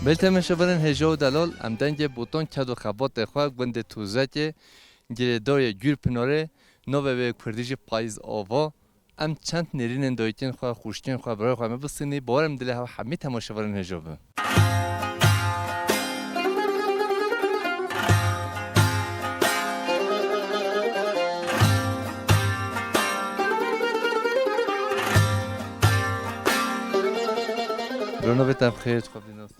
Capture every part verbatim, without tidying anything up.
Belê temaşevanên hêja û delal, em dengê botan ked û xebatê xwe gundê Tozekê, girêdayê Gûrpinarê, navê wê kurdî jî Payîz Ava. Em çend nêrînên dayikên xwe, xwişkên xwe, birayê xwe me bistînî, bawer im dilê hev hemî temaşevanên hêja be. Bro, navê te bi xêr, tu xwe bidî nas.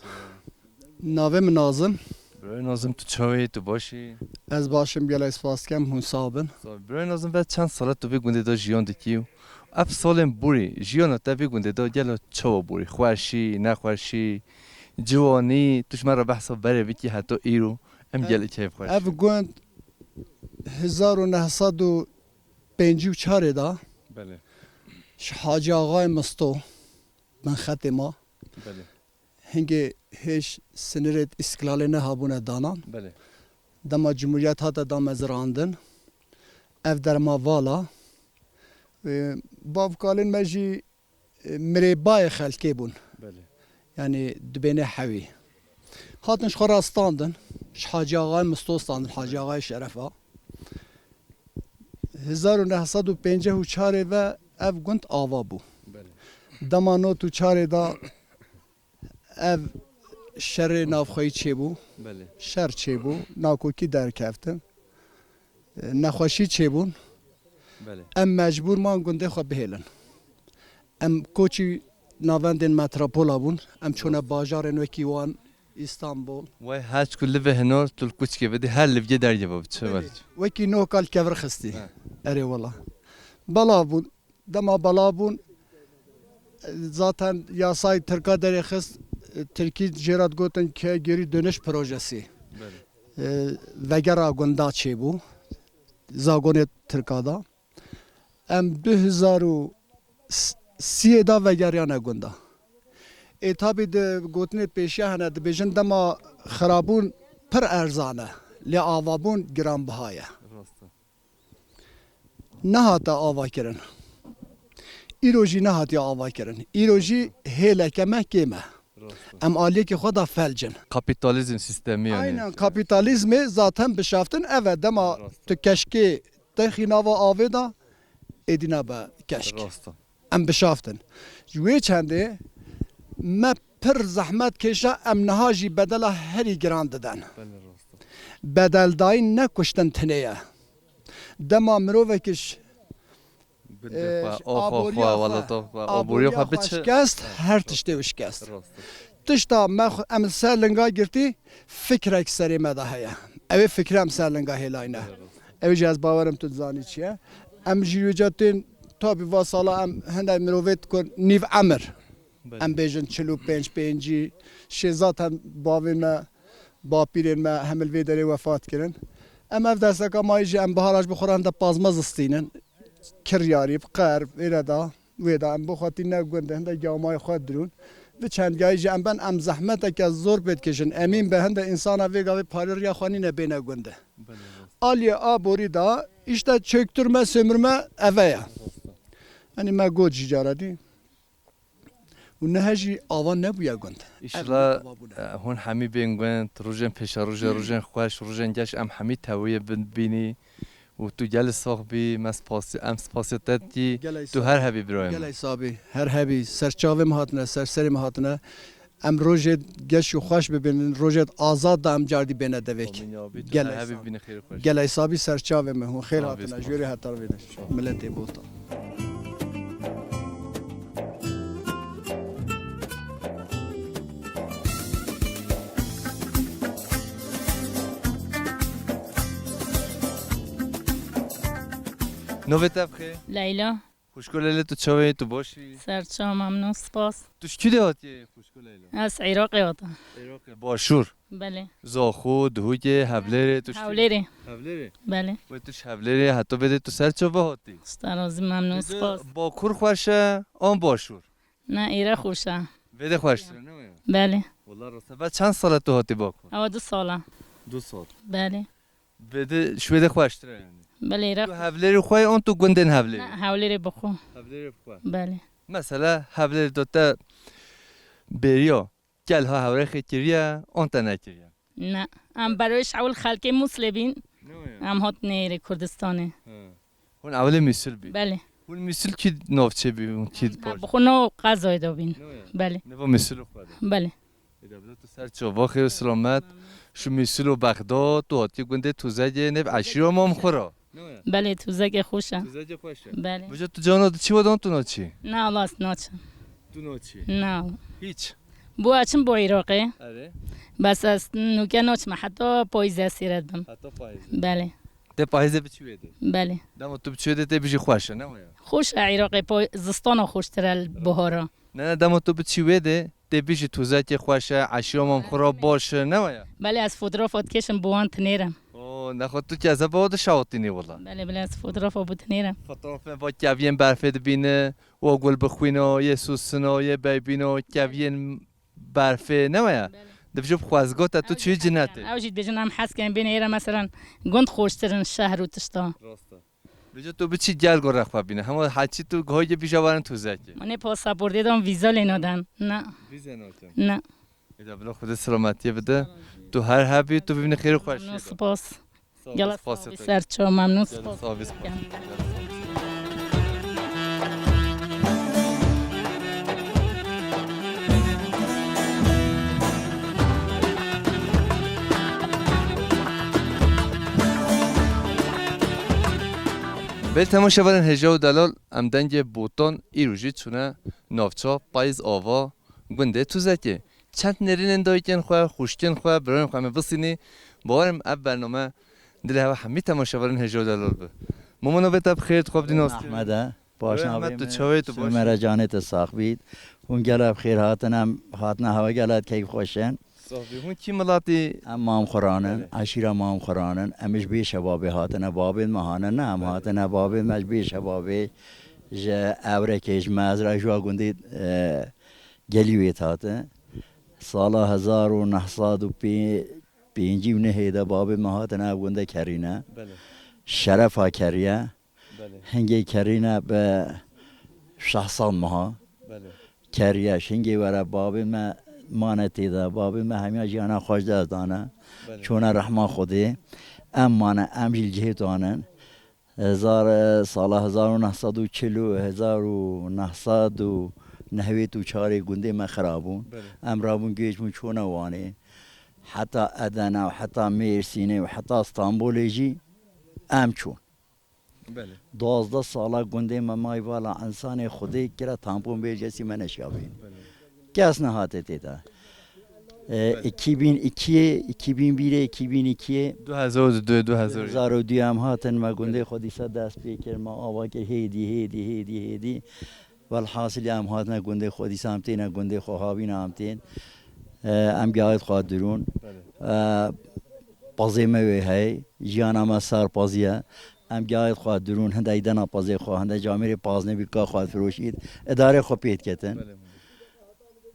Navê min Nazim. Birayê Nazim, tu çawa yî, tu baş î? Ez baş im, gelek spas dikim, hûn sax bin. Sağ ol. Birayê Nazim, ve çend sal e tu vê gundê de jiyan dikî û ev salên borî jiyana te vê gundê de gelo çawa borî? Xweşî, nexweşî, ciwanî, tu ji me re behsa berê bikî heta îro. Em E, gelek keyfxweş ev in. Gund hezar û neh sed û pêncî û çarê de Belê. Ji Hacî Axayê Misto bin xetê ma. Belê. Hingê hêj sinirêt îstiklalê nehabûne danan. Belê. Dema cumhuriyet hate damezirandin, ev derma vala, e, bavkalên me jî, e, mirêbayê xelkê bûn. Belê. Yanî dibêne hewî. Hatin ji xwe re standin, ji Hacî Axayê Misto standin, Hacî Axayê Şerefa. Hezar û neh sed û pêncî û çarê ve ev gund ava bû. Belê. Dema nod û çarê de ev şerê navxweyî çêbû. Belê. Şer çêbû, nakokî derkeftin. E, nexweşî çêbûn. Belê. Em mecbûr man gundê xwe bihêlin. Em koçî navendên metropola bûn. Em çûne bajarên wekî Wan, Îstanbul. Wey her çiku livê hinor tu li kuçkê bidî, her livgê dergê bab, çi Belê. Wekî noh kal kevir xistî. He. Erê wela. Belav bûn. Dema belav bûn, zaten yasayê Tirka derêxist, Tirkî jê re digotin ke geri dönüş projesi. Belê. E, vegera gunda çêbû, zagonê Tirka da. Em du hezar û siyê da vegeriyane gunda. Ê tabî di gotinê pêşiya hene dibêjin dema xirabûn pir erzan e, lê avabûn giranbiha ye. Rast e. Nehate avakirin. Îro jî nehatiye avakirin. Îro jî hêleke me kêm e. Rast e. Em aliyekî xwe da felc in. Kapîtalîzm sîstemî yanî. Aynen, kapîtalîzmê zaten bişaftin ev e. Dema Rast e. tu keşkê te xînava avê da, êdî nabe keşk. Rast e. Em bişaftin. Ji wê çendê me pir zehmet kêşa, em niha jî bedela herî giran diden. Belê, rast e. Bedeldayîn ne kuştin tinê ye. Dema mirovekî ji, Gundê e, xwe, ji axa xwe, aboriya xwe, welata xwe, aboriya aboriya xwe xwe biçe. şikest, her tiştê wî şikest. Rast e. Tişta me xwe, em li ser linga girtî, fikrek serê me de heye. Ew ê fikre em ser linga hêlayne. Belê, rast e. Ew jî ez bawerim tu dizanî çi ye. Em jî wêca tên, tabî va sala em hindek mirovêt ku nîv emir. Belê. Em bêjin çil û pênc, pêncî, şê zaten bavên me, bapîrên me hemil vê derê wefat kirin. Em ev desteka mayî jî em bihara ji bo xwe re hinde pazme zistînin. Kiryarî, bi qer, vêre da, wê da em bo xwe tîne gund, hinde gamayê xwe dirûn. Vi çend gayî jî em ben em zehmeteke zor pê dikişin. Emîn be hinde însana vê gavê parê riya xwe nîne bêne gund. Belê, rast. Aliyê aborî da, işte çöktürme, sömürme eve ye. Rast. Yanî me got jî cara dî. Û niha jî ava nebûye gund. Îşillah, Ev ava bûne. e, hûn hemî bên gund, rojên pêşerojê, Hmm. rojên xweş, rojên geş em hemî teviyê bin-, bînî. Û tu gelî sax bî, me spasî, em spasiya te dikî. Gelek Tu sax her bî. hebî birayê min. Gelek sax bî, her hebî, ser çavê min hatine, ser serê min hatine. Em rojê geş û xweş bibînin, rojê azad da em cardî bêne devêk. Amîn ya Rabî, tu Gelek her hebî sax. bînî xêr û xweş. Gelek sax bî, ser çavê min, hûn xêr Sağ ol, hatine, sağ ol. jûrê hetar vêde. Sağ ol. Miletê Botan. Navê te bi xêr? Leyla. Xwişko Leyla, tu çawa yî, tu baş î? Serçav, memnûn, spas. Tu ji kî de hatiyê, xwişko Leyla? Ez Iraqê hatim. Iraqê, Başûr? Belê. Zaxo, Duhokê, Hevlêrê, tu ji kî? Hewlêrê. Hevlêrê? Belê. Wê tu ji Hevlêrê, heta vê de tu ser çava hatî? Xwişka razî, memnûn, Vê de spas. Bakur xweş e, an Başûr? Ne, Iraq xweş e. Vê de xweştir e, ne wê? Belê. Wela rast e. Ve çend sal e tu hatî Bakur? Ewa du sal e. Du sal. Belê. Vê de, ji wê de xweştir e yanî. Belê, Iraq. Tu Hevlêrê xwe yî an tu gundên Hevlêrê? Ne, Hewlêrê bi xwe. Hevlêrê bi xwe. Belê. Mesela Hevlêrê de te bêriya Gel ha hewrêxê kiriye, an te nekiriye? Ne. Em beroyê şewil xelkê Muslê bîn. Ne ya? Em hat nêrê Kurdistanê. He. Hûn ewilê Mîsul bî? Belê. Hûn Mîsul kî navçê bî, hûn kî Em parçe? Bi xwe nav qezayê de bîn. Ne ya? Belê. Neva Mîsul xwe de. Belê. Ê de bila tu ser çava, xêr û selamet. Şu Mîsul û Bexdad, tu hatî gundê Tuzegê, nêv eşîra mam xwe ra. Belê, Tuzegê xweş e. Tuzegê xweş e. Belê. Vêca tu cana tu çi wedan tu naçî? Na, wala ez naçim. Tu naçî? Na. Hiç? Bo açim bo Iraqê. Erê. Bes ez nuke naçim, heta payîzê sîret bim. Heta payîzê. Belê. Te payîzê bi çi wê de? Belê. Dema tu bi çi wê de tê bijî xweş e, ne waya? Xweş e Iraqê, pay-, zistana xweştir e li bihara. Ne, ne, dema tu bi çi wê de, tê bijî Tuzekê xweş e, eşîra mam xwe ra baş e, ne waya? Belê, ez fotoğrafa dikêşim, bi wan tinêrim. O, nexwe tu kezeba wa dişawitînî wila. Belê, belê, ez fotoğrafa bo tinêrim. Fotoğrafên va keviyên berfê dibîne, wa gul bixwîna, yê sûsina, yê beybîna, keviyên berfê, ne waya? Belê. Dibijî bi xwezgo te tu çûyî cinetê. Ew jî dibêjin em hez kin bêne êre, meselen, gund xweştir in şehr û tişta. Rast e. Vêca tu biçî gel gore xwe bîne. Hema heçî tu goyê bîja werin Tuzekê. Min ê pasaportê dan, vîza lê nadan. Na. Vîze nakin. Na. Êda bila Xwedê selametiyê bide. Tu her hebî, tu bibîne xêr û xweşiyê de. Spas. Sağ ol, gela spas sağ ol, ete. Ser çav memnun, gela spas. Sağ ol, spas. Belê temaşevanên hêja û delal, em dengê Botan îro jî çûne navça Payîz Ava, gundê Tuzekê. Çend nêrînên dayikên xwe, xwişkên xwe, birayên xwe em ê bisînî. Bawer im ev bername dilê hewe hemî temaşevanên hêja û delal bi. Momo navê te bi xêr, tu xwe bidî nas kirin. Ehmed e. Baş navê min. Ehmed, tu çawê, tu baş î? Sumere, canê te sax bît. Hûn gela bi xêr hatin, em hatine hewe gela keyf xweş in. Sax bî. Hûn kî milatî? Em Mamxuran in, belê, eşîra Mamxuran in. Em ji Bêşebabê hatine, babên me hane, ne em, belê, hatine, babên me ji Bêşebabê, ji Ewrekê, ji Mezra, ji wa gundê, e, gelî wê hate. Sala hezar û neh sed û pêncî û nehê de babê me hatine ev gunde kerîne. Belê. Şerefa keriye. Belê. Hingê kerîne bi şeş sed meha. Belê. Keriye, hingê were babê me mane tê de. Babê me hemiya jiyana xwe ji dest dane. Belê. Çûne rehma Xwedê. Em mane, em jî li cihê wan in. Hezar, sala hezar û neh sed û çil û hezar û neh sed û nehwêt û çarê gundê me xira bûn. Belê. Em rabûn, gêj bûn, çûne Wanê. Heta Edene û heta Mêrsînê û heta Stenbolê jî em çûn. Belê. Duwazdeh sala gundê me mayî vala însanê Xwedê kire tampon bêrcesî me neşiya bîn. Belê. Kes nehate tê de. E, belê. Iki bin ikiyê, iki bin birê, iki bin ikiyê, du hezar û du, du hezar. Du hezar û du em hatin, me gundê, belê, xwe dîsa dest pê kir, me ava kir, hêdî, hêdî, hêdî, hêdî. Welhasilî em hatine gundê xwe, dîsa em têne gundê xwe, havîna em tên. E, em gehayê xwe dirûn. Belê. E, pazê me wê heye, jiyana me ser pazî ye. Em gehayê xwe dirûn, hinde îdena pazê xwe, hinde camêrê paznê bî ka xwe firoşît, îdarê xwe pê diketin. Belê.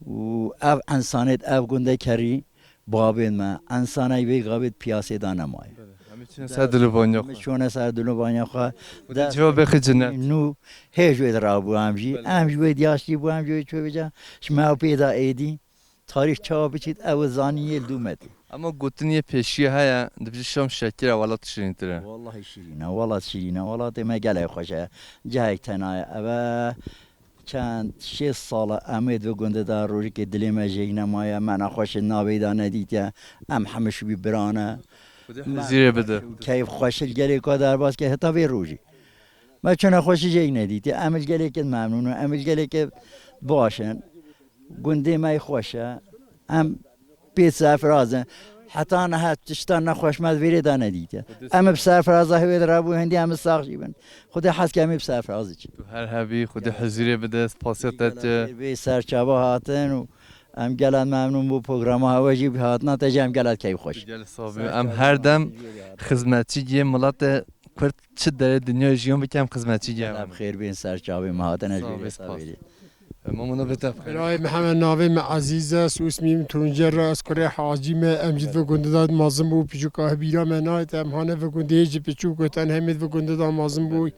Û ev însanêt, ev gunde kerî, babên me, însanay vê gavê di piyasê de nemaye. Belê. Em çûne ser dilovaniya xwe. Em çûne ser dilovaniya xwe. Xwedê civabê xwe cennet. Nû hê ji wê de rabû em jî. Belê. Em ji wê diyaştî bû, em ji wê çû vêca. Ji me ew pê de êdî. Tarîx çawa biçît, ew zanî yê li dû me tê. Ama gotinê pêşiya heye, dibêje şam şekir e, welat şirîntir e. Wallahî şirîn e, welat şirîn e, welatê me gelek xweş e. Cihek tena ye. Ev e Çend şêst sal e em ê di gundê de, rojekê dilê me jêk nemaye, me nexweşê navê de nedîtiye, em hemû şibî biran e. Xwedê hizîrê bide. Keyf xweş li gelê ka derbas ke heta vê rojê. Me çi nexweşî jêk nedîtiye, em li gelê ke memnûn in, em li gelê ke baş in. Gundê me xweş e. Em pê serfiraz in. Heta niha tişta nexweş me di vêrê de nedîtiye. Em bi serfiraza hewê de rabû, hindî em bi sax jî bin. Xwedê hez ke em ê bi serfiraz çin. Tu her hebî, Xwedê hizîrê bide, spasiya te tê. Bê ser çava hatin û em gelek memnûn bû programa hewe jî, bi hatina te jî em gelek keyf xweş. Gelek sax bî. Em her dem xizmetçî cihê miletê Kurd çi derê dinyayê jiyan bike, em xizmetçî cihê hewe. Gelek xêr bên ser çavê me hatine jî. Sağ ol, spas. Mamo navê te bixêr. Birayê Mihemed, navê me Ezîz e, soyismî min Tuncer e, ez kurê Hacî me, em jî di vê gundê de mezin bû, pîçûka hibîra me nayê, em hane vê gundê jî piçûk û ten hemî di vê gundê de mezin bû.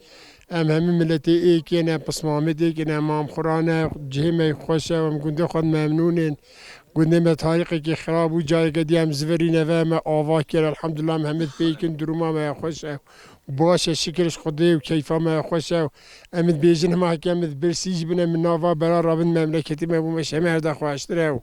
Em hemî miletê êk ên, em pismamêt êk ên, em Mamxuran e, cihê me xweş e, em gundê xwe memnûn ên. Gundê me tarîxekî xirab bû, careke dî em zivirîne ve, me ava kir, elhamdulillah, em hemid pê kin, duruma me ya xweş e. Baş e, şikir ji Xwedê û keyfa me ya xweş e. Em dibêjin hema heke em dibirsî jî bine min nava bera rabin memleketî me bû me ji hemê her de xweştir e.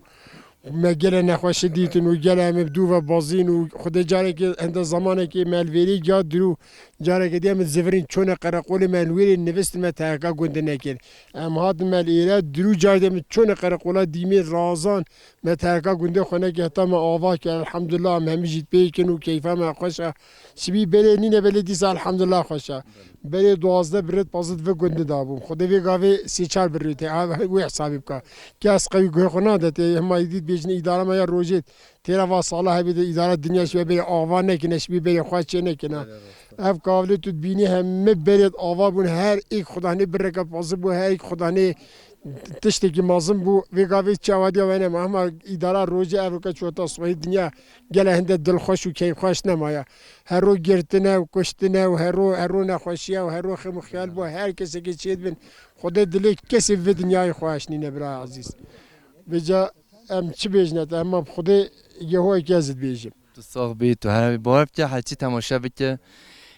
Me gele nexweşi dîtin û gele em bi dû ve bazîn û Xwedê carekê hende zamanekê me li vêrê giya dirû, careke dî em zivirîn çone qereqolê me li wêrê nivistin me teheka gundê nekir. Em hatin me li êre dirû careke min çone qereqola dîmê razan me teheka gundê xwe nekir heta me ava kir. Elhamdulillah em hemî jî pê kin û keyfa me xweş e. Sibî berê nîne belê dîsa elhamdulillah xweş e. Berê duwazdeh bi rêd pazdeh di vê gundê de bûm. Xwedê vê gavê sê çar bi rêd tê. Ev wê hesabî bike. Kes qewî guhê xwe nade tê. Hema dît bêjin îdara me ya rojê. Têra va sala hebê de îdara dinya şibe berê ava nekine, şibî berê xwe çê nekine. Belê rast e. Ev kavlê tu dibînî hemî berê ava bûn. Her êk xudanê bireke pazib bû, her êk xudanê tiştekî mezin bû. Vê gavê çawa diya wene me. Hema îdara rojê ev ke çota sibehî dinya gele hinde dilxweş û keyfxweş nemaye. Her ro girtine û kuştine û her ro, her ro nexweşiye û her ro xem û xiyal bû. Her kesekê çêdibin. Xwedê dilê kesê vê dinyayê xweş nîne bira ezîz. Vêca em çi bêjine te, hema bi Xwedê Yehowa eke ez dibêjim. Tu sax bî, tu her bî. Bawer bike heçî temaşe bike.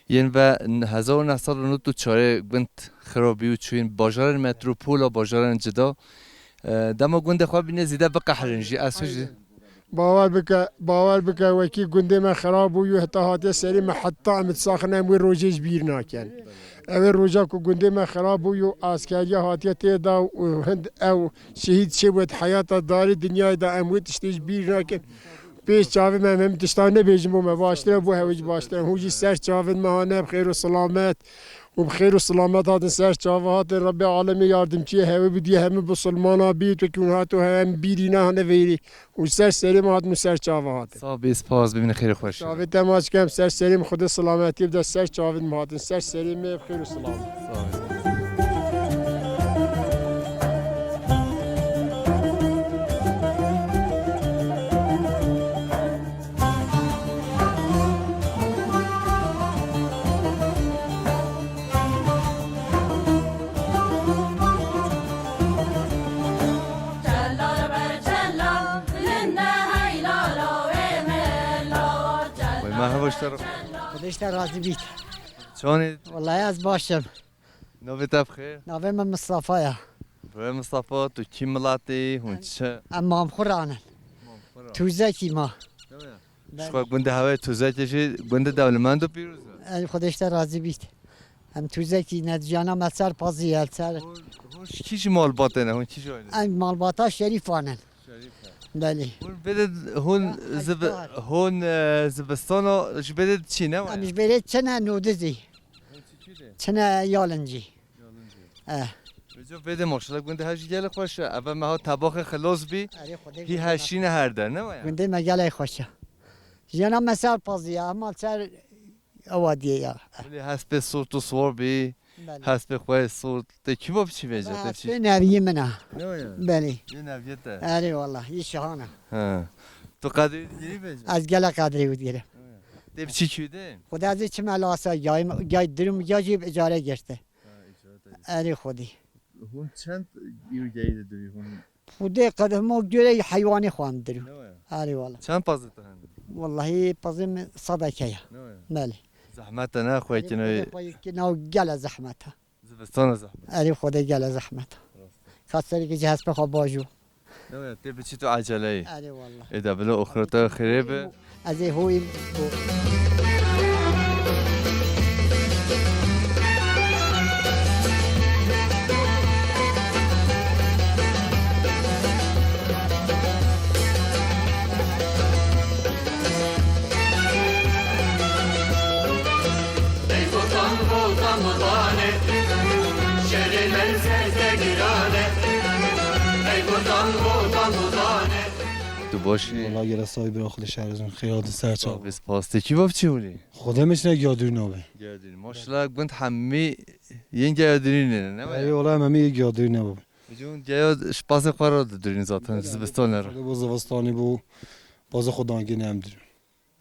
Yên ve hezar û neh sed û nod û çarê gund xirabî û çûyîn bajarên metropola, bajarên cida. E, dema gundê xwe bîne zêde biqehirin jî. Ez jî Bawer bike, bawer bike, wekî gundê me xirab bû û heta hatiye serê me, heta em disaxin em wê rojê ji bîr nakin. Ew ê roja ku gundê me xirab bû û askeriya hatiye tê de û hind ew şehîd çêbû di heyata darê dinyayê de em wê tiştê ji bîr nakin. Pêş çavê me em hemî tişta nebêjin bo me baştir e, bo hewe jî baştir e. Hûn jî ser çavên me hane bi xêr û silamet û bi xêr û silamet hatin ser çava hatin. Rebbê alemê yardimçiyê hewe bidî hemî bisilmana bî, wekî hûn hato hewe em bîrî nehane vêrî. Û ser serê me hatin û ser çava hatin. Sax bî, spas, bimîne xêrê xweş. Çavê te maç kem ser serê me, Xwedê silametiyê bide ser çavên me hatin. Ser serê me bi xêr û silamet. Sax bî. Wê merhaba ji te re. Xwedê ji te razî bît. Çawanî? Wellahî ez baş im. Navê te bi xêr? Navê min Mistefa ye. Birê Mistefa, tu kî miletî, hûn çi? Em Mamxuran in. Mamxuran. Tûzekî ma. Belê. Ji xwe gundê hewê Tûzekê jî gundê dewlemend û pîroz e. Ey Xwedê ji te razî bît. Em Tûzekî ne, jiyana me ser pazî ye, ser. Hûn, hûn ji kî jî malbatê ne, hûn kî jî aîle? Em malbata Şerîfan in. Şerîf e. Belê. Hûn vê de, hûn Ya, zivi-, Ejbar. Hûn, e, zivistana ji vê de diçîne waya? Em ji vê de çine nodizî. Hûn çi çi de? Çine yalincî. Yalincî. Eh. Vêca vê de maşallah gundê her jî gelê xweş e. Eve meha tebaxê xilos bî. Erê Xwedê Hî gundê me heşîne her der, ne waya? Gundê me gelê xweş e. Jiyana me ser pazî ye, hema ser ewa diye ya. Wî hespê sort û siwar bî. Belê. Hespê xwe sort. Te kî va biçî vêca, te biçî? Hespê neviyê min e. Ne waya? Belê. Yê neviyê te. Erê wallah, yê şahan e. Ha. Tu qedrê digirî vêca? Ez gelek qedrê wî digirim. Tê biçî kî de? Xwedê ez ê çime lasa, gay, gay dirim, ya jî bi icare girti. Ha, îcra te. Erê Xwedî. Hûn çend îro geyî de dirî hûn? Xwedê qedimo göre heywanê xwe em dirî. Ne waya? Erê wala. Çend pazê te hene? Wallahî pazê min sedeke ye. Ne waya? Belê. Zehmet e ne xwe Erê kine? Xwedê xwe yekine û gele zehmet e. Zivistana zehmet. Erê Xwedê gele zehmet e. Rast e. Xesterî ki ji hespê xwe bajû. Ne waya, tê biçî tu eceleyî. Erê wallah. Ê de bila oxira te xêrê be. Ez ê hoyim bo. Ey Botan, Botan, Botanê, şerê me li ser te giran e. Ey Botan, Botan, Botanê. Tu baş î? Wala gele sahibi axli şehrîzin xêr hatin ser çav. Sax bî, spas. Te kî va biçî hûnî? Xwedê me çine giyadirîn abi. Giyadirîn. Maşallah gund hemî yên giyadirîn ne, ne waya? Ey wala em hemî yên giyadirîn abi. Vêca hûn geya ji pazê xwe re didirîn zaten, zivistanê re. Xwedê bo zivistanê bo pazê xwe dangê ne em dirîn.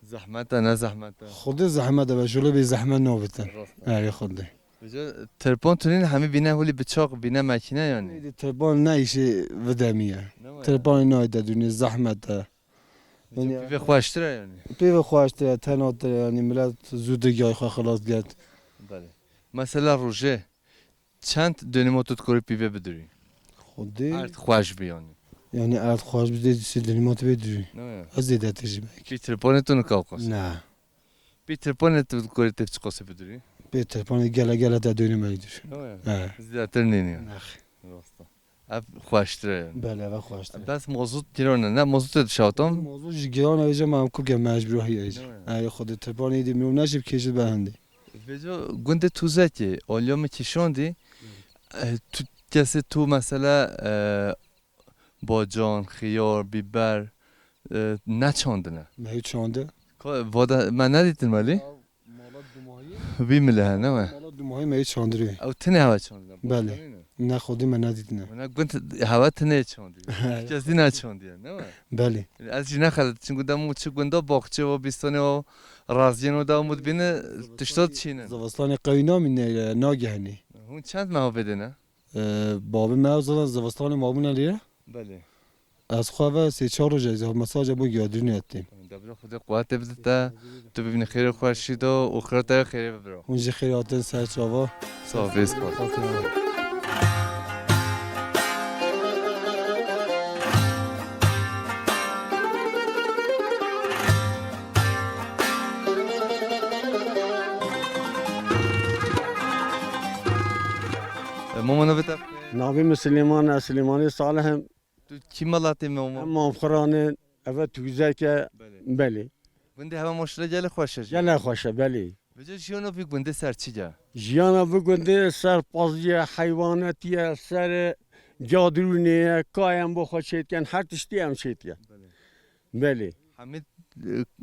Zehmet e, ne zehmet e? Xwedê zehmet e, be şule bê zehmet nabitin. Rast e. Erê Xwedê. Vêca tirpan tunîn hemî bîne holî biçaq, bîne mekîne yanî? Tirpan ne îşê videmî ye. Ne Tirpanê nayê de dûnê, zehmet e. Yanî pîvê xweştir e yanî. Pîvê xweştir e, tenatir e, yanî milet zû digihayê xwe xilas get. Belê. Mesela rojê çend dönüma tu dikorî pîvê bidurî? Xwedê. Erd xweş bi yanî. Yanî erd xweş bi zêde sê dönüma tu bê durî. Ne ya? Ez zêdetir jî belkî. Pî tirpanê tu nika qas. Ne. Pî tirpanê tu dikorî tê çiqasê bidurî? Pî tirpanê gele gele te dönüma dur. Ne ya? He. Zêdetir nîne. Nexê. Rast e. Ev xweştir e yanî. Belê, ev xweştir e. Bes mozût giran e. Ne mozûtê dişewtan? Mozût jî giran e, vêca me em kurke mecbûr heye jî. Değil mi? Ey, xwedê tirpanê dî mirov neşî bikêşî berhindê. Vêca gundê Tuzekê, aliya min kişandî, e, tu, kesê tu mesela, e, bacan, xiyar, bîber, e, neçandine. Me hê çandi. Ka, vada, me nedîtin welî? Mala Dumahî. Vî mile he, ne me? Mala Dumahî me yê çandirê. Ew tine hewe çandine. Belê. Başka ne? Ne xwedî me nedîtine. Me ne gund hewe tine çandî. Kesî ne çandiye, ne me? Belê. Ez jî nexelet, çinku dem û çi gunda baxçe û bîstanê û raziyên û dawam û dibîne tişta çîne. Zivistanê qewî namîne, nagehînî. Hûn çend meha vêdê ne? Ee, babê me ew zaten zivistanê mabûne lê. Belê. Ez xwe ve sê çar roj ez ya mesaja bo giyadirînê etîm. Debra Xwedê quwetê bide te, tu bibînî xêrê xweşî de û xira te xêrê bibira. Hûn jî xêr hatin ser çava. Sağ ol, spas. Hatin. Mama navê te? Navê min Silêman e, Silêmanê Salih im. Tu kî miletê me? Em Mamxiran in, eve Tûzek e. Belê. Belê. Gundê heve maşallah gelê xweş e jî. Gelê xweş e, belê. Vêca jiyana vî gundê ser çi ye? Jiyana vî gundê ser pazî ye, heywanetî ye, ser cadirûnê ye, kayên bo xwe çêdikin, her tiştî em çêdikin. Belê. Belê. Hemî,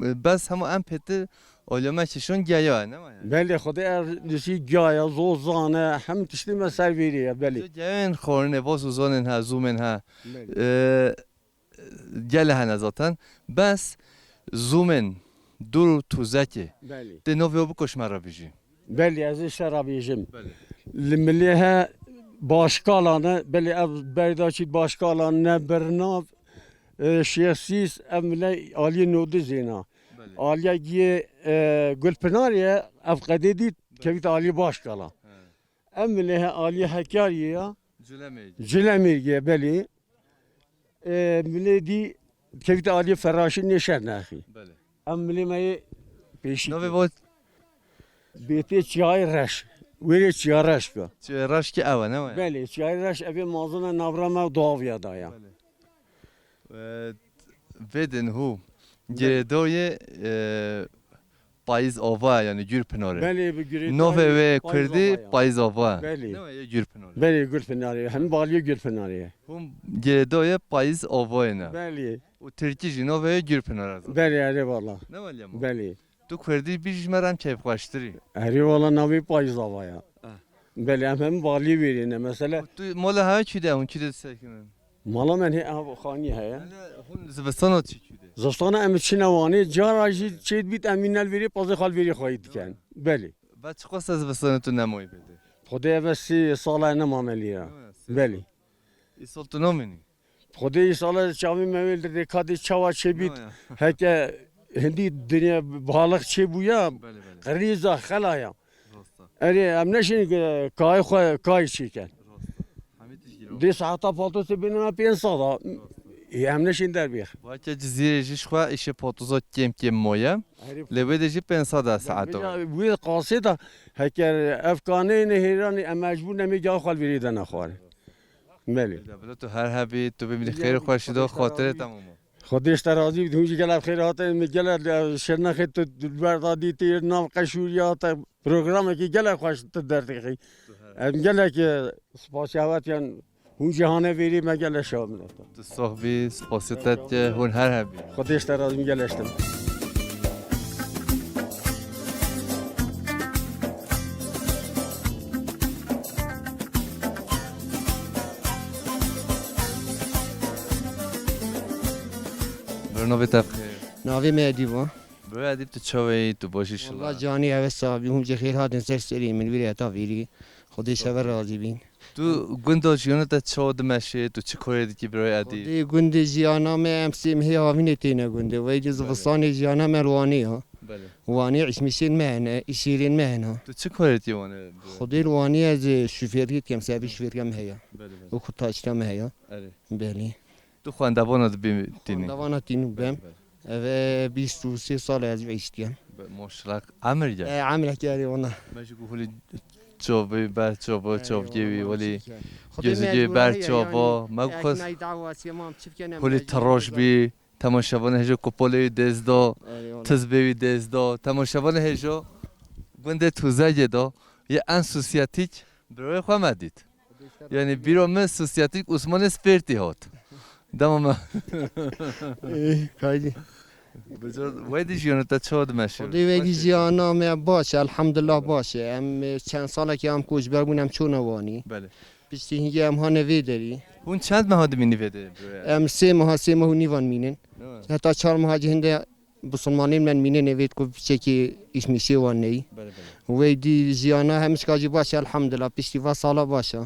e, bes hema em pêtir oleme kişon geya, ne ma yani? Belê, Xwedê ev dişî geya, zozan e, hem tiştî me ser vêrê ye, belê. Geyên xorine, vos û zonên ha, zûmên ha. Belê. E, gele hene zaten. Bes zûmên dûr û tûzekê. Belê. Tê novê bikoş me re bijî. Belê, ez ê şera bêjim. Belê. Li milê he başkalan e, belê ev berda çît başkalan ne birnav, e, şêxsîs, ev milê aliyê nodizê na. Belê. Aliya giyê, e, Gulpinarê ye, ev qedê dît, belê, kevît aliyê başkala. He. Ev milê he aliyê Hekariyê ya. Cilemêrgê. Cilemêrgê, belê. E, milê dî kevît aliyê Feraşî nêşer nexî. Belê. Em milê me yê pêşî. Navê vo? Bêtê Çiyayê Reş. Wêrê Çiya Reş ke. Çiya Reş ki ew e, ne we? Belê, Çiyayê Reş evê mazin e, navra me dawiya da ya. Belê. E, vêdin hû. Belê. Girêdoyê, e, Payîz Ava, yani Gürpınarı. Belê, bi Gürê Navê wê Payîz Kurdî Ava ya. Payîz Ava. Belê. Ne we yê Gürpınarı? Belê, Gürpınarı. Hem baliyê Gürpınarı. Hûn girêdoyê Payîz Avayê ne. Belê. Û Tirkî jî navê Gürpınar e zaten. Belê, erê valla. Ne waliye ma? Belê. Tu Kurdî bî ji me re em keyfxweştirî. Erê valla navê Payîz Ava ya. Ah. Belê, em hem balî vêrê ne mesela. Tu mala hewe kî de, hûn kî de disekinin? Mala me hê ev xanî heye. Hele hûn zivistana çi kî de? Zivistana em çine Wanê, cara jî çêt bît em mînel vêrê, pazê xal vêrê xwayî dikin. Belê. Ve çiqas ez zivistana tu nemayî bêdê? Xwedê eve sê sala nema me lê ya. Ha, sê sal. Belê. Îsal tu namînî? Xwedê îsala çavê me wê li rêka dê çawa çêbît. No ya. Heke hindî dinya balix çêbûya, belê, belê, qirîza, xelaya. Rast e. Erê, em neşîn kayê xwe kayê çêkin. Rast e. Hemî tişt girov. Dê saeta paltosê bêne me pênc sed a. Rast e. Ê, em neşîn derbêx. Weke Cizîrê jî ji xwe îşê paltosa kêm kêm moye. Herî. Lê wê de jî pênc sed a saeta. Wê qasê de heke ev kaneyê nehêranê em mecbûr nemê gel xwe li vêrê de nexwarin. Belê. Bila tu her hebî, tu bimînî xêr û xweşî de xatirê te mama. Xwedê ji te razî bît, hûn jî gelek xêr hatin, min gelek, e, şirnexê tu li ber da dîtî, nav qeşûriya te, programekî gelek xweş tu derdixî. Em gelek, e, spasiyavetiyan, hûn jî hane vêrî me gelek şev min. Tu sax bî, spasiyê te dike, hûn her hebî. Xwedê ji te razî, min gelek ştim. Bro, navê te bi xêr? Navê me Edîb e. Bro, Edîb, tu çawa yî, tu baş î? Walla şila? Canî, ev e sax bî, hûn jî xêr hatin ser serê min, vîrê heta vîrî. Xwedê ji we razî bîn. Tu gunda jiyana te çawa dimeşê? Tu çi karê dikî birayê Edî? Xwedê gundê jiyana me em sê mehê havînê têne gundê. Weydî zivistanê jiyana me li Wanê ya. Belê. Wanê îşmişên me hene, îşêrên me hene. Tu çi karê dikî Wanê? Xwedê li Wanê ez şofêriyê dikim, sebî şofêriya me heye. Belê, belê. Wekî taşîra me heye. Erê. Belê. Tu xwendevana dibî tînî? Xwendevana tînî bim. Belê, belê. Ev e bîst û sê sal e ez vê îştiyem. Be-, maşallah, emir gel. E, emrek yarî ona. Me ji ku hulî çavê, ber çava, çavkê wî, hulî gözügê ber çava. Me ku hulî tiroş bî, temaşevanê hêja kopolê wî dêz da, tizbê wî dêz da, temaşevanê hêja gundê Tuzegê da, yê en sosyetîk birayê xwe me dît. Yanî bîra min sosyetîk Osmanê Spêrtî hat. Dema me Ê, kaydî. Bi zor-, weydî jiyana te çawa dimeşe? Xwedê weydî jiyana me baş e, elhamdulillah baş e. Em, e, çend salekî em koçber bûn, em çûne Wanî. Belê. Piştî hingê em hane vê derî. Hûn çend meha dimînî vê derî? Em sê meha, sê meh û nîvan mînin. Heta çar meha cihinde Bisilmanên me mînê nevêt ku piçekî îşmîşê wan neyî. Belê, belê. Wê dî jiyana hemişka jî baş e, elhamdulillah. Piştî va sala baş e. Ne?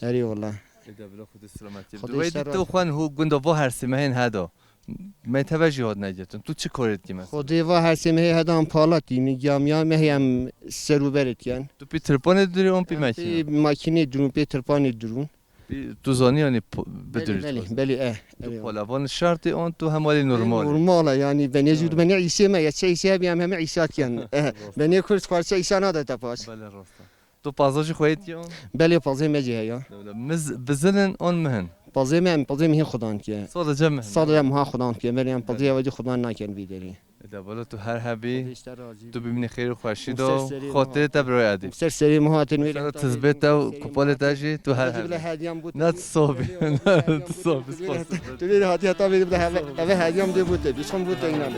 Erê wala. Ê de bila Xwedê selametî. Xwedê Wê dî tu xwe ho gunda va her sê mehên heda. Me teve jî hat negirtin. Tu çi karê dikî mesela? Xwedê va her sê mehê heda em palatî, mi giya miya mehê em ser û berê tiyen. Tu pî tirpanê dirî, on pî makîne? Pî makînê dirûn, pê tirpanê dirûn. Tu zanî, yanî, po-, bidirî. Belê, belê, belê, eh, tu polevan şertî an, tu hemalî normal. Normal e, yanî, benê jû, benê îşê me ye, çi îşê hebî em heme îşatiyen. Eh, benê kurd xwarçe îşa nade te paş. Belê, rast e. Tu paza jî xweyê tiyan? Belê, pazê me jî heye. Miz-, bizilin an mihin? Pazê me, em pazê mihin xudan tiye. Sadece mihin? Sadece muha xudan tiye, belê em pazê ewe jî xudan naken vî derî. Ê de bala tu her hebî, tu bimînî xêr û xweşî de, xotê te birayê Edî. Ser serê min hatin wê. Sera tizbê te û kupalê te jî tu her hebî. Ne tu sobî, ne tu sobî, spas. Tu lê hatî heta vê bile heve, heve hediyam dê bû te, bî çon bû te înan.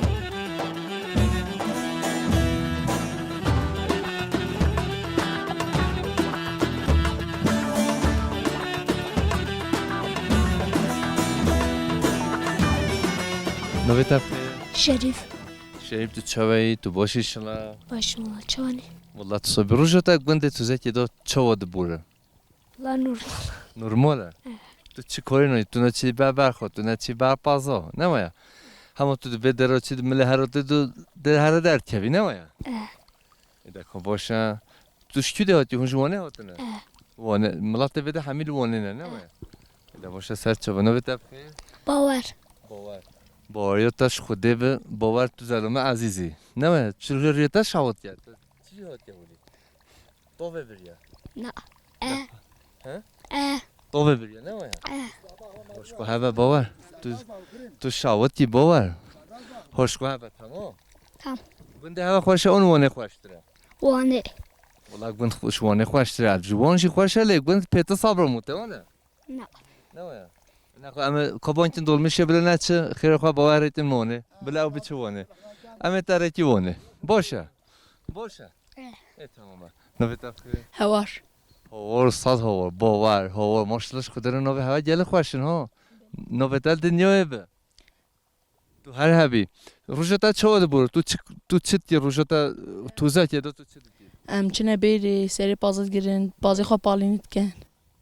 Navê te? Şerîf. Şerîf, tu çawa yî? Tu baş î şila? Baş im, wala çawa ne? Wala tu sobî roja te gundê Tuzekê de çawa dibûre? Wala normal. Normal e? Eh. Tu çi korî nayî? Tu ne çî ber berxwe, tu ne çî ber paza, ne waya? Hema tu di vê dera çî di milê hera tu, tu dê here derdikevî, ne waya? Eh. Ê de ko baş e. Tu ji kû de hatî? Hûn ji Wanê hatine? Eh. Wane, miletê vê de hemî li Wanê ne, ne waya? Ê de baş e, ser çava. Navê te bi xêr? Bawer. Bawer. Baweriya te ji Xwedê bi, Bawer tu zelame ezîz î. Ne waya? Çi rê te şawit ye? Çi hatiye holî? Tovê biriye? Na. E. He? E. Tovê biriye, ne waya? E. Hoş ku heve Bawer. Tu, tu şawitî Bawer. Hoş ku heve, tamam. Tamam. Gundê heve xweş e, on Wanê xweştir e? Wanê. Wala gund xweş, Wanê xweştir e. Ji Wan jî xweş e, lê gund pê te sabra mûte, wala? Na. Ne waya? Ne xwe, em ê kabankên dolmîşê bile neçi, xêrê xwe Bawer rêtin Wanê. Bile ew biçi Wanê. Em ê te rêkî Wanê. Baş e. Baş e. Eh. Ê, tamam e. Navê te bi xêr? Hawar. Hawar, saz Hawar, Bawer, Hawar. Maşallah, ji Xwedê re navê heve gelek xweş in ha. Navê te li dinyayê be. Tu her hebî. Roja te çawa dibûr? Tu çi, tu çi dikî roja te, Tuzekê de tu çi dikî? Em çine bêrê, serê pazê digirin, pazê xwe palînî dikin.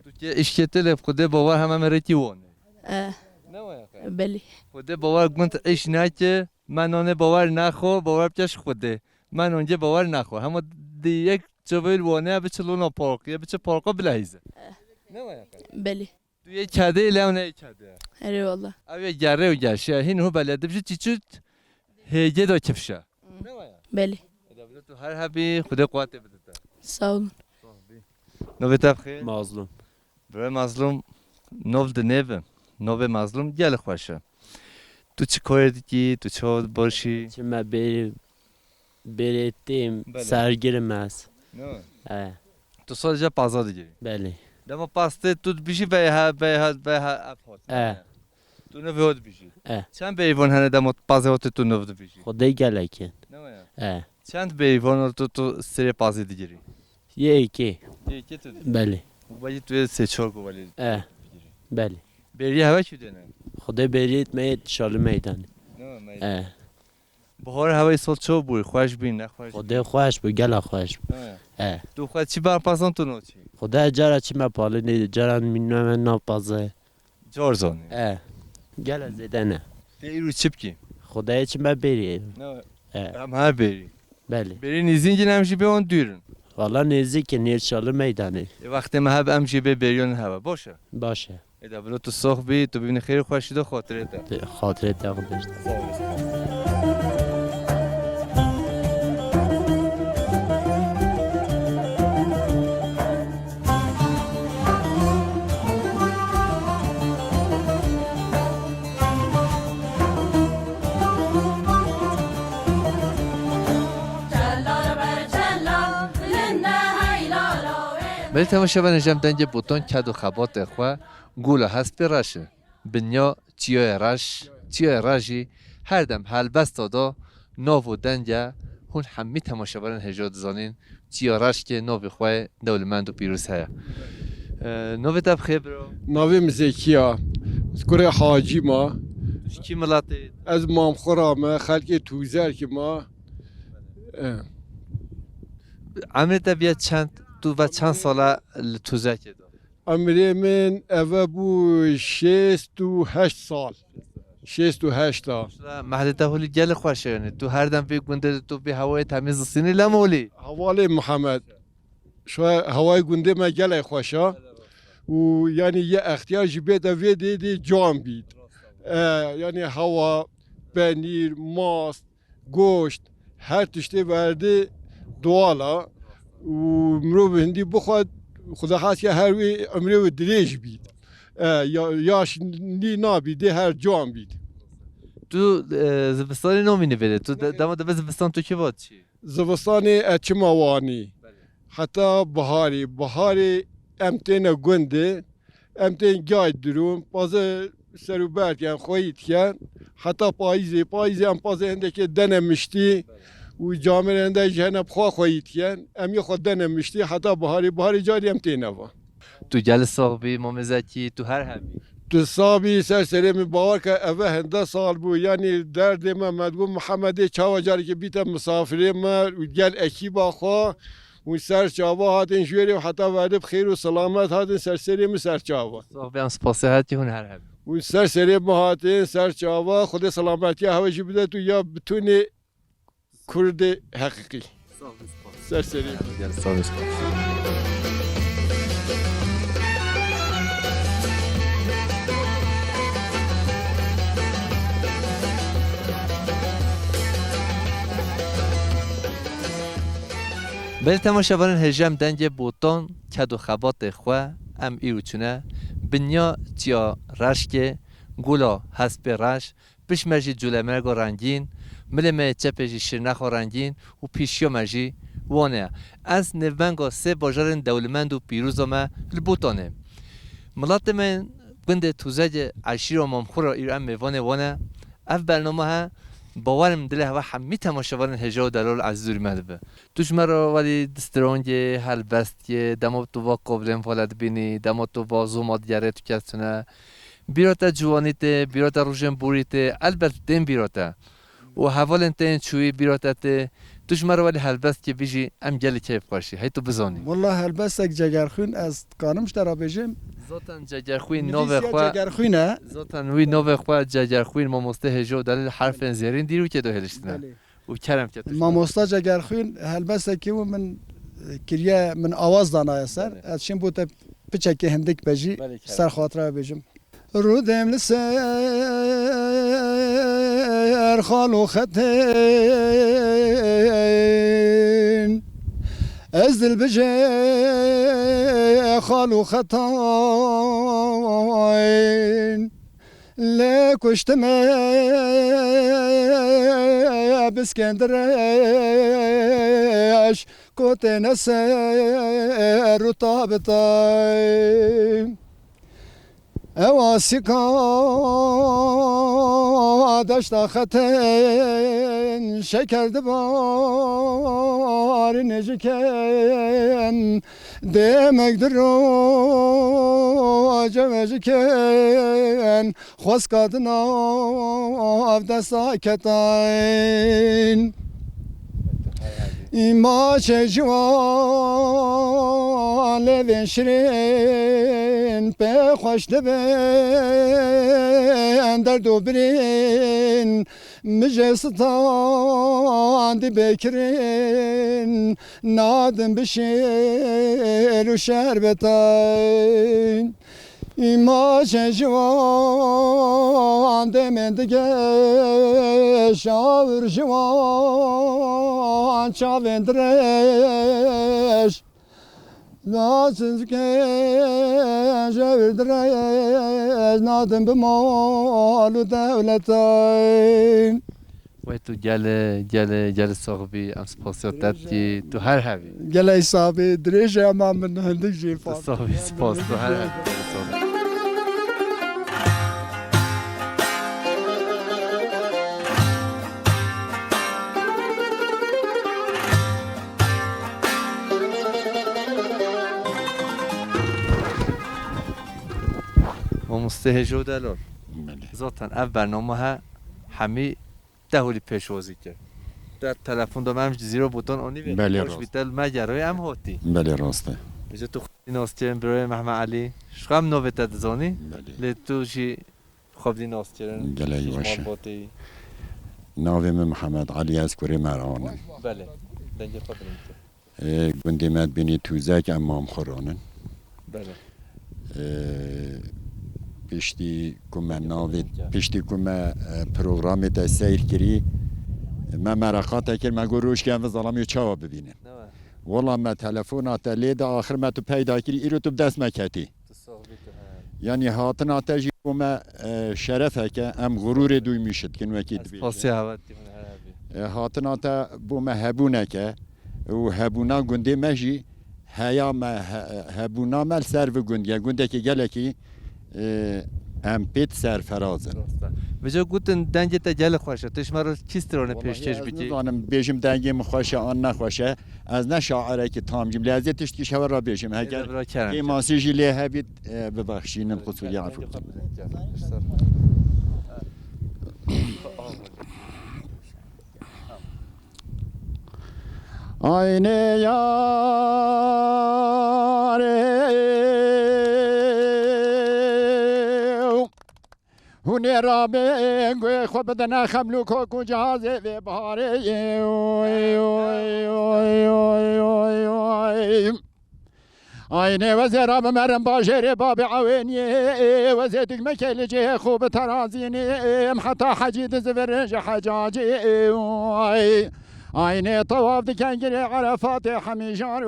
Tu kê îşkê te lê bi Xwedê Bawer heme me rêkî Wanê. Eh. Ne waya xwe? Belê. Xwedê Bawer gund îş neke, me nanê Bawer nexwe, Bawer bike ji Xwedê. Me nongê Bawer nexwe. Hema di yek çavê li Wanê biçi Luna Park, ya biçi parka bilehîze. Eh. Ne waya xwe? Belê. Tu yê kedê lê ew ne yê kedê. Erê wala. Ew yê gerê û gerşe. Hîn hu belê dibji çîçût hêgê de kifşe. Hmm. Ne waya? Belê. Eda bide tu her hebî, Xwedê quwetê bide te. Sağ olun. Navê te bi xêr? Mazlum. Birê Mazlum, nov di nêve. Navê Mazlum gelek xweş e. Tu çi karê dikî, tu çawa baş î? Çi me bêrê, bêrê têm, belê, sergirim ez. Ne? E. Tu sadece paza digirî? Belê. Dema pastê tu dibijî veyha, veyha, veyha ev hat. E. Tu nivê ho dibijî. E. Çend bêrîvan hene dema pazê hatê tu niv dibijî? Xwedê gelek in. Ne waya? E. Çend bêrîvan tu, tu serê pazê digirî? Yekê. Yekê tu? Belê. Belê tu yê sê çar ku belê. E. Belê. Bêrî heve çi dene? Xwedê bêrî me yê şalî meydanê. Ne waya, meydan. E. Bihar hewayê sal çawa bû? Xweş bî, nexweş bî? Xwedê xweş bû, gela xweş bû. He. He. Tu xwe çi berpazan tu naçî? Xwedê cara çi me palînê, cara min name napazê. Car zanî. He. Gela zêde ne. Tê îro çi bikî? Xwedê çi me bêrî. Ne. He. Em her bêrî. Belê. Bêrî nêzîkîn em jî bê wan dûr in. Valla nêzîkî nêrçalî meydanê. Ê wextê me heb em jî bê bêriyan hebe. Baş e. Baş e. Ê de bilo tu sox bî, tu bibînî xêr û xweşî de xatirê te. Xatirê te xweş. Sağ olasın. Belê temaşevanên hêja em dengê Botan ked û xebatê xwe Gola Hespê Reş e. Binya Çiyayê Reş, Çiyayê Reş jî her dem helbesta da nav û deng e. Hûn hemî temaşevanên hêja dizanîn, Çiya Reş ke navê xwe ye, dewlemend û pîroz heye. E, navê te bi xêr bira? Navê min Zekî ya. Ez kurê Hacî ma. Tu ji kî miletê? Ez Mamxura me, xelkê Tûzerkî ma. E. Emrê te biye çend? Tu ve çend sala li Tûzerkê de? Emrê min eve bû şêst û heşt sal. Şêst û heşt a. Mesela mehlê te holî gelê xweş e, yanî tu her dem vê gundê de tu vê hewayê temî zistînî lem holî. Hevalê Mihemed. Şu hewayê gundê me gelê xweş a. Û yanî yê extiyar jî bête vê dê dê can bît. E, yanî hewa, penîr, mast, goşt, her tiştê verdê doğal a. Û mirov hindî bixwe, Xuda has ke her wê emrê wê dirêj bît. E, ya-, yaş nî nabî, dê her can bît. Tu, e, zivistanê namînî vêrê. Tu de-, dema dibe zivistan tu kê va diçî? Zivistanê ez çima Wanî. Belê. Heta biharê. Biharê em têne gundê. Em tên cayê dirûn, pazê ser û ber dikin, xweyî dikin, heta payîzê. Payîzê em pazê hindekê dene miştî û camêrê hinde jî hene bi xwe xweyî dikin. Em yê xwe dene miştî heta biharê. Biharê carî em têne va. Tu gelî sax bî, Mamê Zekî, tu her hebî. Tu sax bî, ser serê min, bawer ke eve hinde sal bû. Yanî derdê me, me digot Mihemedê çawa carekê bîte misafirê me û gel ekîba xwe. Hûn ser çava hatin ji wêrê û heta verdê bi xêr û selamet hatin, ser serê min ser çava. Sax be, em spasihatî hûn her hebin. Hûn ser serê min hatin, ser çava, Xwedê selametiya hewe jî bide tu ya bitûnê Kurdê heqîqî. Sax be, spas. Ser serê min. Gel, sax be, spas. Belê temaşevanên hêja em dengê Botan, ked û xebatê xwe em îro çûne binya Çiya Reşkê, Gola Hespê Reş, pişt me jî Culemêrga rengîn, milê me yê çepê jî Şirnexa rengîn û pêşiya me jî Wane ye. Ez nêvbenga sê bajarên dewlemend û pîroza me li Botanê. Miletê me yên gundê Tûzegê eşîra Mamxura îro em mêvanê wan e. Ev bername he, bawer im dilê heva hemî temaşevanên hêja û delal ezîz û rîmend be. Tu ji me re welî di strongê, helbestkê, dema tu va koblên vala dibînî, dema tu va zoma digerê tu kes tune. Bîra te ciwanî tê, bîra te rojên borî tê, elbet tên bîra te. Û hevalên te yên çûyî bîra te tê. Tu ji me re welî helbestkê bijî, em gelî keyfxweş î. Hey tu bizanî. Wela helbestek Cegerxwîn ez dikarim ji te re bêjim. Zaten Cegerxwîn navê Nivîsiya xwe, Cegerxwîn e. Zaten wî navê xwe Cegerxwîn, mamostê hêja û delîl herfên zêrîn dîrokê de hêliştine. Belê. Û kerem ke tu. Mamosta Cegerxwîn helbestekî û min, e, kiriye, min awaz danaye ser. Belê. Ez şim bo te piçekê hindik bejî. Belê, kerem. Ser xatira bêjim. Rûdêm li ser xal û xetên, ez dilbijê xal û xetên. Lê kuştime bi Skendireş, ku têne ser û tabitay. Ew asika Deşta xetên şeker dibarin êjikên, demek di roce vejikên, xweska di nav desta ketên. Îma çe ji wan lêvên şirên pê xweş dibin, derd û birên mijê standî bêkirin, nadin bi şêr û şerbetên. Îma çe ji wan demên digeş, awir ji wan çavên direş. Naçizke jewir direş, nadin bi mal û dewletên. Wê tu gelê, gelê, gelê sax bî, em spasiya te dikî, tu her hebî. Gelê sax bî, dirêj e, ama min hindik jî Tu sax bî, spas, tu her hebî. Mamoste hêja û delal. Belê. Zaten ev bername he hemî te holî pêşwazî kir. Te telefon da me, em ji zîro botan anî vê. Belê, rast. Hospîtal me geroyê, em hatî. Belê, rast e. Vêca tu xwedî nas kirin, birayê Mehmet Elî. Ji xwe em navê te dizanî. Belê. Lê tu jî xwedî nas kirin. Gelek baş e. Ji malbatê yî. Navê min Mihemed Elî, ez kurê Merwan im. Belê. Dengê xwe bilind kir. Ê, gundê me dibînî Tûzek, em Mamxuran in. Belê. Ê, piştî ku me navê, piştî ku me, e, programê te seyr kirî, me mereqa te kir, me got, rojkê em vê zelamî çawa bibînin? Ne we? Wela me telefona te lê de, axir me tu peyda kirî, îro tu bi dest me ketî. Tu sax bî, tu her. Yanî hatina te jî bo me, e, şerefeke, em gururê duymîş dikin wekî Ez dibêje. Spasî hewe dikî, min her hebî. E, hatina te bo me hebûneke û hebûna gundê me jî heya me, he-, hebûna me li ser vî gund, ya gundekî gelekî, e, em pê serferaz in. Rast e. Vêca gotin dengê te gelek xweş e. Tu ji me re çi strane Welahi pêşkêş ez bikî? Nizanim bêjim dengê min xweş e an nexweş e. Ez ne şairekî tam cim, lê ez ê tiştkî ji hewe re bêjim. Heger Ê, bira kerem. Kêmasî jî lê hebît, e, bibexşînin, qusûrî, efû bikin. Aynê yarê. Hûn ê rabin guhê xwe bidine xeml û kok û cihazê vê biharê. Ay nê wezê rabin merin bajêrê babê eweniyê. Wezê dikmekê li cihê xwe bi terazînê. Em heta hecî dizivirin ji hecacê. Ay nê tewaf diken girê Erefatê hemîjan.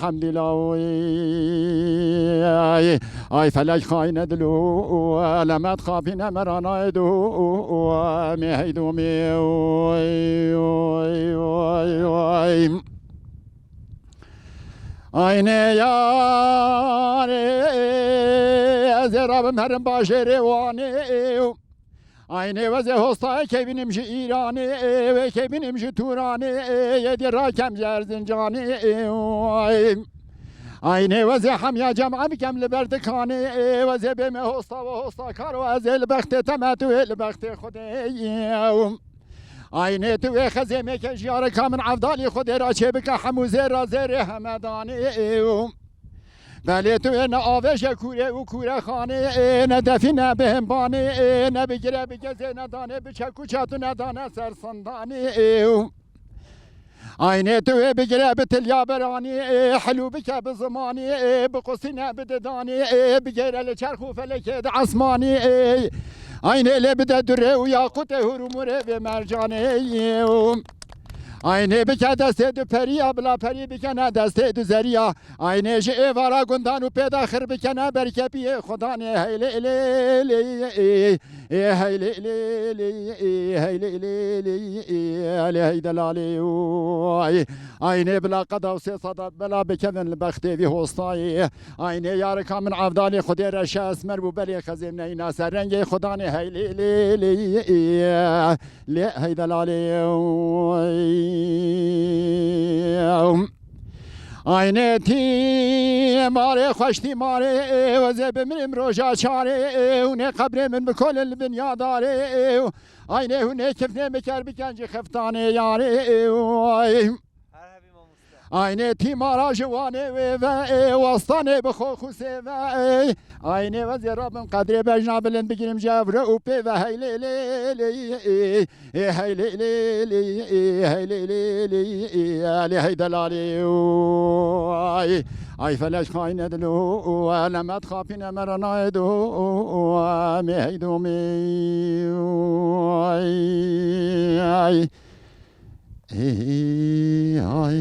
Hemdîla. Ay felek xayne dilo, elemet xapîne meranayê do, mê heydo mê. Ay ne yarê, ez ê rabim herim bajêrê Wanê. Aynê wezê hostayê kevînim ji Îranê, wê kevînim ji Tûranê, yê dî rakem ji Erzincanê. Ay. Aynê wezê hemiya cem bikem li ber dikanê, wezê bê me hosta we hosta karo, ez ê li bextê te me, tu ê li bextê Xwedê. Aynê tu wê xezê mêke jiyareka min evdalî Xwedê ra çêbike hemû zêra zêrê hemedanê. Belê tu ê ne avêje kûrê û kûrexanê, ê ne defîne bihembanê, ê ne bigire bi gezê nedane, bi çek û çatu nedane ser sindanê. Ê û aynê tu ê bigire bi tilya beranê, ê hilû bike bi zimanê, ê biqusîne bi didanê, ê bigêre li çerx û felekê di esmanê. Ê aynê lê bide durê û yaqutê hûr û mûrê vê mercanê. Ê û Aynê bike destê du periya, bila perî bikene destê du zeriya. Aynê ji êvara gundan û pê de xir bikene berkepiyê Xudanê. Hey lê lê lê, ê hey lê lê lê, ê hey lê lê lê, ê lê hey delalê, oy. Aynê bila qeda û sê seda bela bikevin li bextê vî hostayê. Aynê yarika min evdalê Xwedê reşe esmer bû, belê xezêm neyna ser rengê Xudanê. Hey lê lê lê, ê. Lê hey delalê, oy. Aynê tîmarê xweş tîmarê, ez ê bimirim roja çarê, hûn ê qebrê min bikolin li binyadarê. Aynê hûn ê kifnê min ker bikin ji xeftanê yarê, oy. Her hebî mamoste. Aynê tîmara ji Wanê wê ve, ê, westanê bi xwe xusê ve, ê. Aynê wezê Rabbim qedrê bejna bilind bigirim ji evre û pê ve. Hey lê lê lê, ê, ê, hey lê lê lê, ê, hey lê lê lê, ê, lê hey delalê, ay. Ay felek xayne dilo, elemet xapîne meranaye do, me hey do me, ay, ay. Ê, ay.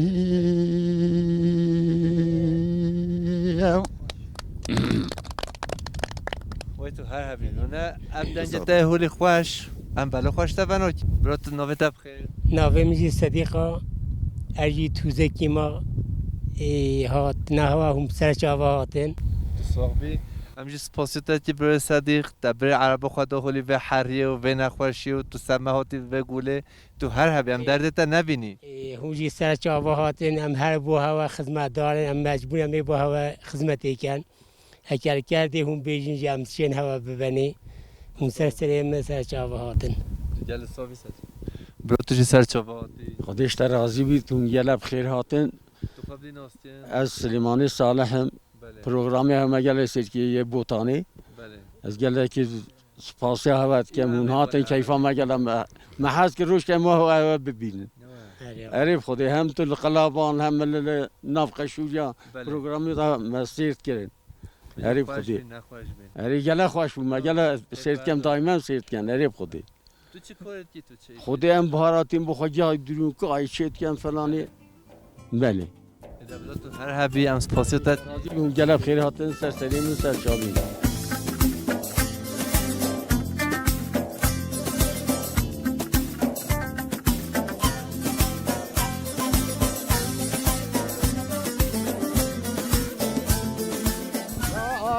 Wey tu her hebî. Hûne ev dengê te holî xweş. Em belo xweş te veno. Bro tu navê te bixêr. Navê min jî Sedîq a. Ez jî tûzekî ma, ê, hat, nehewa hûn ser çava hatin. Tu sax bî. Em jî spasiyê te dikî birê Sedîq. Te birê ereba xwe da holî vê heriyê û vê nexweşiyê û tu ser me hatî vê gulê. Tu her hebî, em derdê te nebînî. Ê, hûn jî ser çava hatin, em her bo hewe xizmetdar in, em mecbûr em ê bo hewe xizmetê ken. Eker kerdê hûn bêjin jî em şên hewe bibenê. Hûn ser serê me ser çava hatin. Gelê savî ser. Bro tu jî ser çava hatî. Xwedê ji te razî bît, hûn gelek bi xêr hatin. Tu xwe bidî nas kî? Ez Silêmanê Salih im. Belê. Programê hewe me gelek sêr kiriye yê Botanê. Belê. Ez gelekî spasiya hewe dikim. Belê, hûn hatin belê, keyfa belê. Me gelek me, me hez kir roj ke me hewe bibînin. Belê. Erê bi Xwedê hem tu li Qelaban hem li, li nav Qeşûriya Belê. Programê de me sêr dikirin. Erê bi Xwedê. Erê gelek xweş bû, me gelek sêr dikim, daîmen sêr dikin. Erê bi Xwedê. Tu çi karê dikî, tu çi? Xwedê em biharatîn bi xwe cihayê dirûn ku ay çê dikin felanê. Belê. Ê de bila tu her hebî, em spasiya te. Razî bûm, gelek xêr hatin ser serê min, ser çavê min.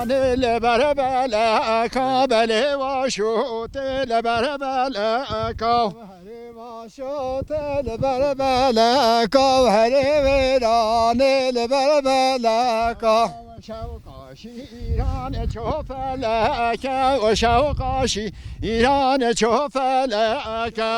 Yanê li ber beleka belê wa şûtê li ber beleka. Herê wa şûtê li ber beleka, herê wêranê li ber beleka. Şewqa şîranê ço feleke, o şewqa şîranê ço feleke.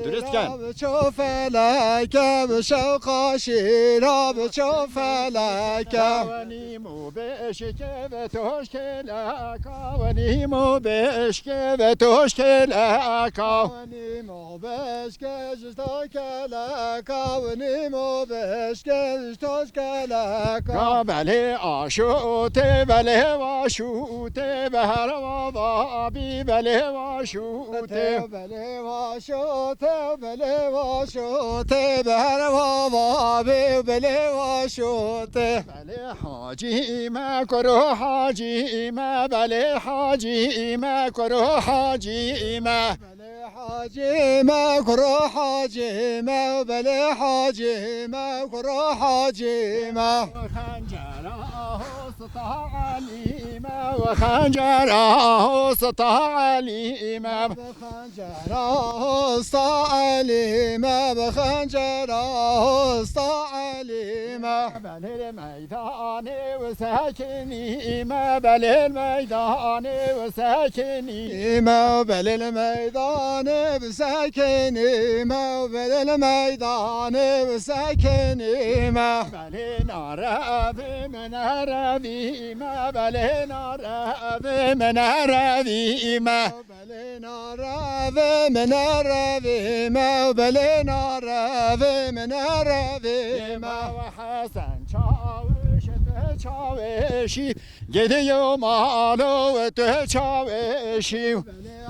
Dürüst gel. Şîra bi ço feleke, bi şewqa şîra bi ço feleke. Wenîm û beşke ve toşke leka, wenîm û beşke ve toşke leka. Wenîm û beşke ji to keleka, wenîm û beşke ji to keleka. Ka belê aşûtê, belê waşûtê, beher wa babî, belê waşûtê. Belê wa şûtê, belê wa şûtê, beher wa babê, belê wa şûtê. Belê hacî me, kuro hacî me, belê hacî me, kuro hacî me. Belê hacî me, kuro hacî me, belê hacî me, kuro hacî me. Xencera ho sita Elî me, we xencera ho sita Elî me. Xencera hosta Elî me, bi xencera hosta Elî me. Belê meydanê û sekinî me, belê meydanê û sekinî me, belê meydanê bi sekinî me, belê meydanê bi sekinî me. Belê narevê min nerevî me, belê narevê min nerevî me. Belê narevê min nerevî me, belê narevê min nerevî me. Ê me we Hesen Çawiş tu çaweşî, gediyo malo tu çaweşî. Belê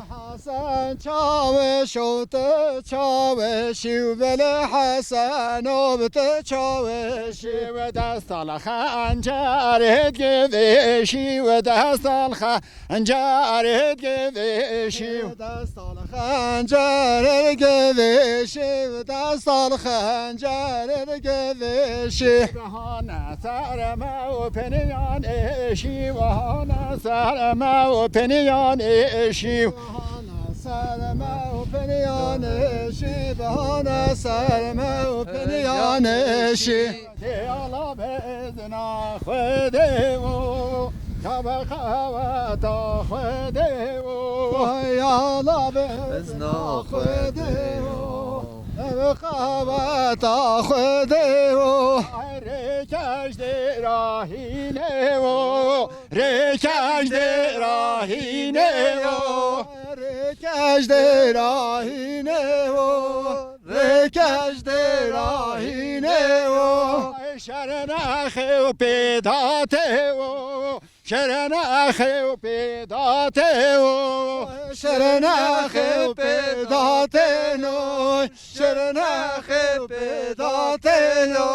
Sen çawiş û tu çawişî û Veli Hesen û bi tu çawişî. Û destala xencerê givêşî, û destal xencerê givêşî. Û destal xencerê givêşî, û destal xencerê givêşî. Hane ser me û peniyan êşî, hane ser me û peniyan êşî. Hane ser me û peniyan êşî, hane ser me û peniyan êşî. Tê ala bezna Xwedê û, ya be qeweta Xwedê û. Ay ala bezna Xwedê û, ya be qeweta Xwedê û. Ay rêkeş dê rahînê û, rêkeş dê rahînê û. Rêkeş dê rahînê û, rêkeş dê rahînê û. Şernexe û pêdatê û, şernexe û pêdatê û. Şernexe û pêdatê no, şernexe û pêdatê no.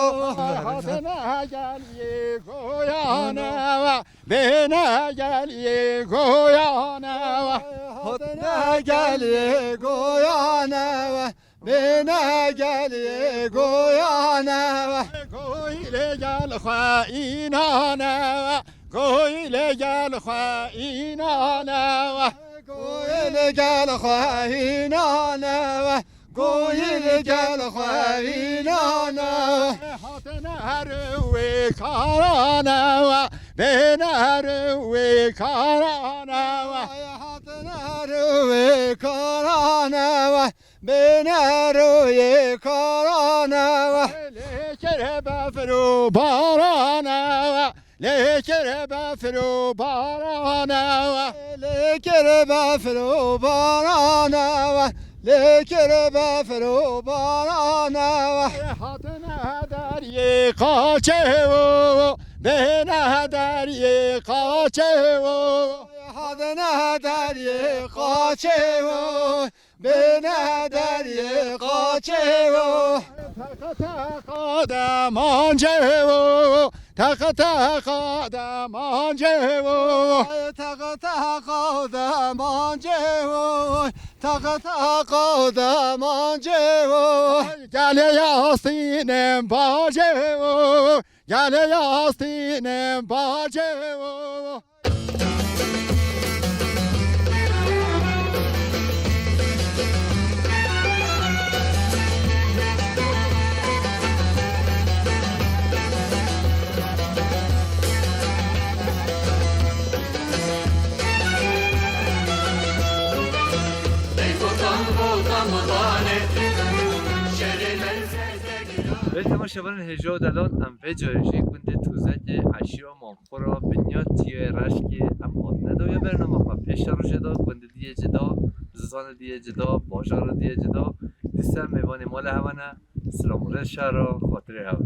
Hatine gel yê goyane ve. Bêne gel yê goyane we. Hatine gel yê goyane we. Bêne gel yê goyane we. Goyî lê gel xwe înane we. Goyî lê gel xwe înane we. Goyî lê gel xwe înane we. Goyî li gel xwe înane. Hatine her wê karane we, bêne her wê karane we. Hatine her wê karane we, bêne her wê karane we. Lê kir befir û barane we. Lê kir befir û barane we. Lê kir befir û barane we. Lê kir befir û barane we. Hatine deriyê qaçê wo. Bêne deriyê qaçê wo. Hatine deriyê qaçê wo. Bêne deriyê qaçê wo. Teqe teqa demancê wo. Teqe teqa demancê wo. Teqe teqa demancê wo. Teqe teqa demancê wo. Gelê yastînên bacê wo. Gelê yastînên bacê wo. Belê temaşevanên hêja û delal, em vê carê jî gundê Tûzekê, eşîra Mamxura, Binyatiyê, Reşkê, em hatine dawiya bernama xwe. Pêş de rojê de gundê diyê cida, ziwanê diyê cida, bajara diyê cida, dîsa mêvanê mala hewa ne. Silam û rêz şehra, xatirê hewa.